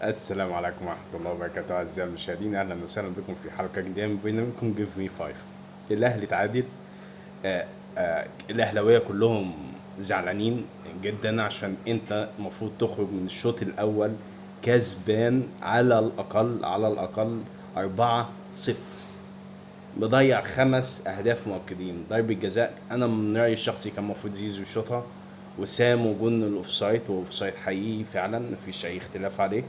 السلام عليكم ورحمة الله وبركاته أعزائي المشاهدين، أهلا وسهلا بكم في حلقة جديدة من برنامجكم Give Me 5. الأهلي تعادل. الأهلاوية كلهم زعلانين جدا عشان أنت المفروض تخرج من الشوط الأول كسبان على الأقل، على الأقل 4-0، مضيع 5 أهداف مؤكدين. ضربة جزاء أنا من رأيي الشخصي كان المفروض زيزو يشوطها، وسام وجون ال offside، و offside حقيقي فعلا مفيش أي اختلاف عليه،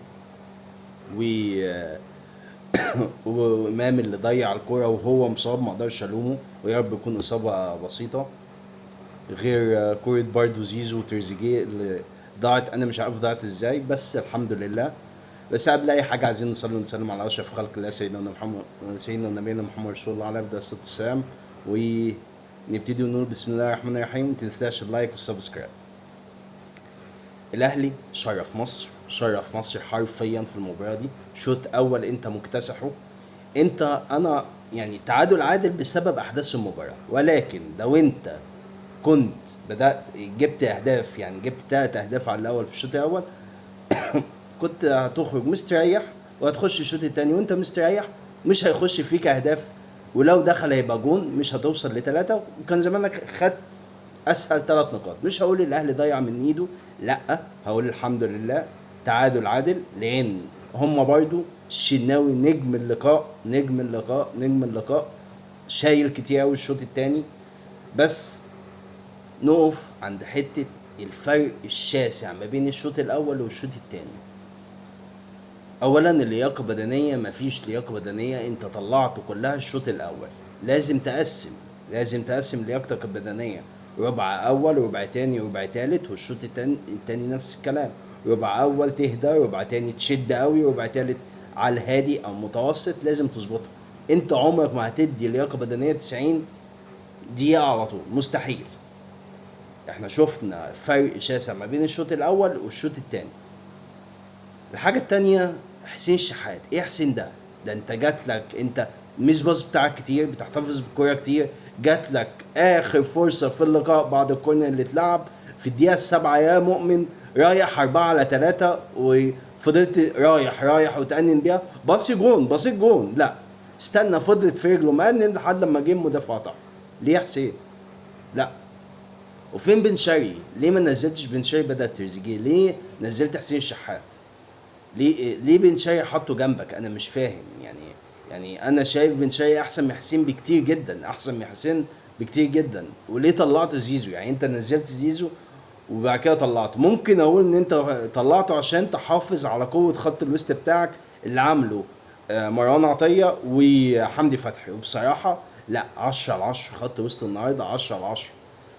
وإمام اللي ضيع الكرة وهو مصاب ما اقدرش الومه، ويا رب يكون اصابة بسيطة. غير كرة برضو زيزو وتريزيجيه اللي ضاعت، انا مش عارف ضاعت ازاي، بس الحمد لله. بس قبل اي حاجة عايزين نصلي ونسلم على اشرف خلق الله سيدنا محمد، سيدنا ونبينا محمد رسول الله عليه الصلاة والسلام، ونبتدي ونقول بسم الله الرحمن الرحيم. ما تنساش ال like وال subscribe. الاهلي شرف مصر، شرف مصر حرفيا في المباراة دي. شوط اول انت مكتسحه، انت انا يعني تعادل عادل بسبب احداث المباراة، ولكن لو انت كنت بدات جبت اهداف، يعني جبت 3 اهداف على الاول في الشوط الاول، كنت هتخرج مستريح وهتخش الشوط الثاني وانت مستريح، مش هيخش فيك اهداف، ولو دخل هيبقى جون، مش هتوصل ل3، وكان زمانك خدت اسهل 3 نقاط. مش هقول الاهلي ضيع من ايده، لا، هقول الحمد لله تعادل عادل، لان هم برضو الشناوي نجم اللقاء، نجم اللقاء، نجم اللقاء، شايل كتير قوي الشوط الثاني. بس نقف عند حتة الفرق الشاسع ما بين الشوط الاول والشوط الثاني. اولا اللياقة البدنية، مفيش لياقه بدنية، انت طلعته كلها الشوط الاول. لازم تقسم، لازم تقسم لياقتك البدنية، ربع اول ربع تاني ربع تالت، والشوط التاني نفس الكلام، ربع اول تهدى، ربع تاني تشد قوي، ربع تالت على الهادي او متوسط، لازم تظبطها. انت عمرك ما هتدي لياقه بدنية 90 دقيقة على طول، مستحيل. احنا شفنا فرق شاسع ما بين الشوط الاول والشوط التاني. الحاجة التانية حسين الشحات، ايه حسين ده؟ ده انت جات لك، انت miss pass بتاعك كتير، بتحتفظ بالكورة كتير، جات لك اخر فرصة في اللقاء بعد الكورنر اللي اتلعب في الدقيقة 7 يا مؤمن، رايح 4-3 وفضلت رايح رايح وتأنن بيها، باصي جون، باصي جون، لا استنى، فضلت في رجله مأنن لحد لما جه المدافع قطع. ليه يا حسين؟ لا. وفين بن شرقي؟ ليه ما نزلتش بن شرقي بدل تريزيجيه؟ ليه نزلت حسين الشحات؟ ليه بن شرقي حطه جنبك؟ انا مش فاهم. يعني انا شايف بن شرقي احسن من حسين بكتير جدا، احسن من حسين بكتير جدا. وليه طلعت زيزو؟ يعني انت نزلت زيزو وبعد كده طلعته، ممكن اقول ان انت طلعته عشان تحافظ على قوة خط الوسط بتاعك اللي عامله مروان عطية وحمدي فتحي. وبصراحة لا، 10/10 خط وسط النهارده، 10/10.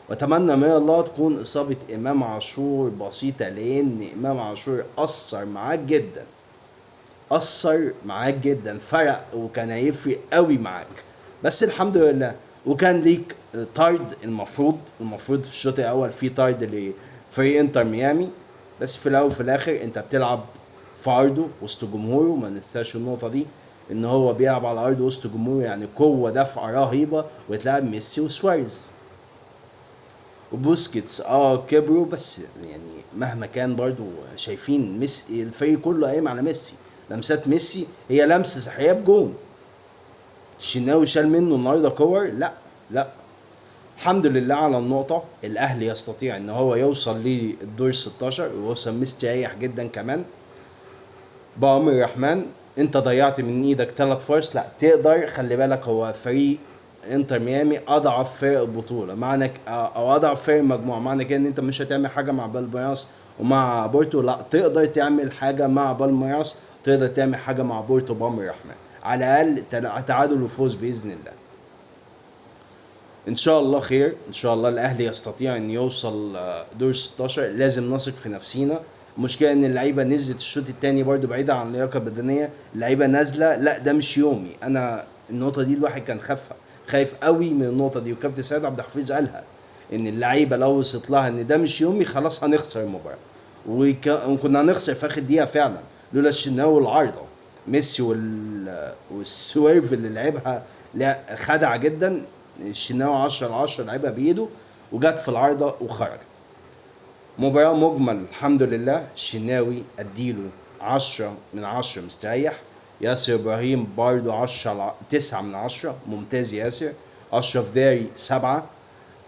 واتمنى من الله تكون اصابه امام عاشور بسيطة، لان امام عاشور اثر معاك جدا، اثر معاك جدا، فرق وكان هيفرق قوي معاك، بس الحمد لله. وكان ليك طرد، المفروض في الشوط الاول في طرد لفريق انتر ميامي، بس في الاول وفي الاخر انت بتلعب في ارضه وسط جمهوره، ما ننساش النقطة دي، ان هو بيلعب على ارضه وسط جمهوره، يعني قوة دفع رهيبة، وتلعب ميسي وسواريز وبوسكيتس. كبروا، بس يعني مهما كان برضو شايفين ميسي، الفريق كله قايم على ميسي، لمسات ميسي هي لمسه سحريه بجون. الشناوي شال منه النهارده كور، لا لا، الحمد لله على النقطة. الاهلي يستطيع ان هو يوصل للدور 16 ويوصل مستريح جدا كمان بأمر الرحمن. انت ضيعت من ايدك 3 فرص، لا تقدر، خلي بالك هو فريق انتر ميامي اضعف فرق البطولة، معنى او اضعف فرق المجموعة، معنى كده ان انت مش هتعمل حاجة مع بالميراس ومع بورتو، لا تقدر تعمل حاجة مع بالميراس، تقدر تعمل حاجة مع بورتو بأمر الرحمن، على الاقل تعادل وفوز باذن الله. ان شاء الله خير، ان شاء الله الاهلي يستطيع ان يوصل دور 16. لازم نثق في نفسينا. المشكلة ان اللعيبة نزلت الشوط الثاني برضو بعيدة عن اللياقة البدنية، اللعيبة نازله، لا ده مش يومي. انا النقطة دي الواحد كان خايف قوي من النقطة دي، وكابتن سيد عبد الحفيظ قالها ان اللعيبة لو وصلت لها ان ده مش يومي خلاص هنخسر المباراة، وكنا هنخسر في اخر دقيقة فعلا لولا الشناوي والعارضه ميسي وال swerve اللي لعبها، لا خدع جدا الشناوي، 10/10 لعبها بايده وجت في العارضة وخرجت. مباراة مجمل الحمد لله، الشناوي اديله 10 من 10 مستريح. ياسر ابراهيم برضو 9 من 10، ممتاز ياسر. اشرف داري 7،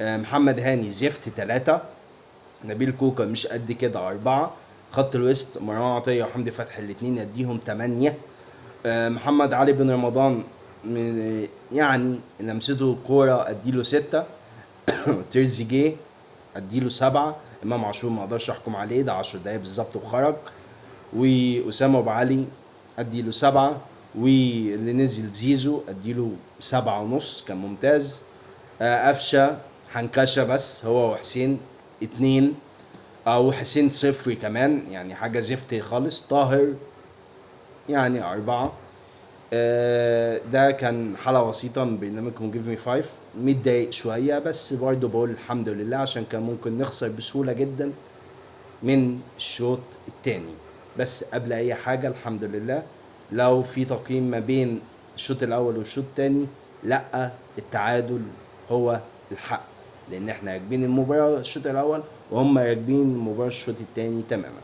محمد هاني زفت 3، نبيل كوكا مش قد كده 4. خط الوسط مروان عطية وحمدي فتحي الاثنين اديهم 8. محمد علي بن رمضان يعني لمسته الكورة اديله 6. تريزيجيه اديله 7. امام عاشور ما اقدرش احكم عليه، ده 10 دقايق بالظبط وخرج. واسامة ابو علي اديله 7. واللي نزل زيزو اديله 7.5، كان ممتاز. قفشه حنكشه بس هو وحسين 2، او حسين 0 كمان، يعني حاجة زفت خالص. طاهر يعني 4. ده كان حلقة بسيطة من برنامجكم Give Me 5. متضايق شوية بس برضه بقول الحمد لله، عشان كان ممكن نخسر بسهولة جدا من الشوط التاني. بس قبل اي حاجة الحمد لله، لو في تقييم ما بين الشوط الاول والشوط التاني، لا التعادل هو الحق، لان احنا راكبين المباراة الشوط الاول وهم راكبين المباراة الشوط التاني تماما.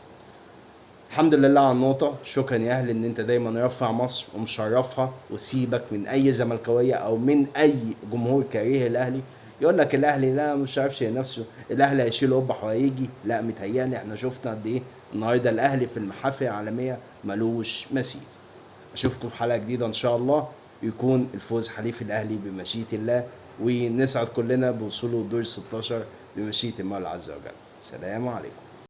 الحمد لله على النقطة. شكرا يا اهلي ان انت دايما رافع مصر ومشرفها، وسيبك من اي زملكاوية او من اي جمهور كريه الاهلي يقول لك الاهلي لا مش عارفش نفسه، الاهلي هيشيل قبح وهيجي. لا، متهيألي احنا شفنا قد ايه النهارده الاهلي في المحافل العالمية ملوش مثيل. اشوفكم في حلقة جديدة ان شاء الله، يكون الفوز حليف الاهلي بمشيئة الله، ونسعد كلنا بوصوله لدور 16 بمشيئة المولى عز وجل. سلام عليكم.